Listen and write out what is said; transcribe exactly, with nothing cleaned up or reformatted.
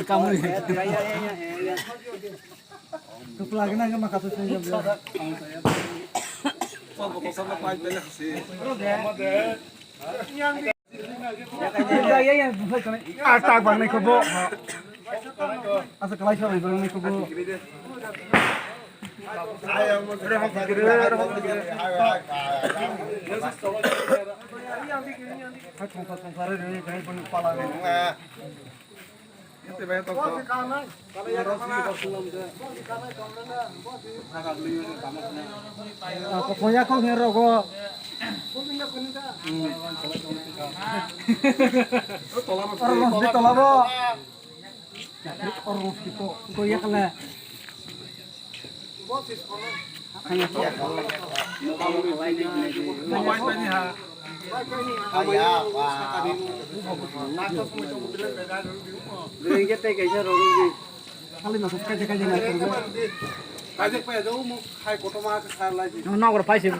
Kamui. Kepala kena ke maka susun jam jam. Ah, tak bang ni kubu. Asa kalai sa bang ni kubu. Hai thongsa thongsa re re re pala re. Kokoya kok ni rogo. Oro rosdi tola bo. Oro rosdi to, to yakala. Nogor paise.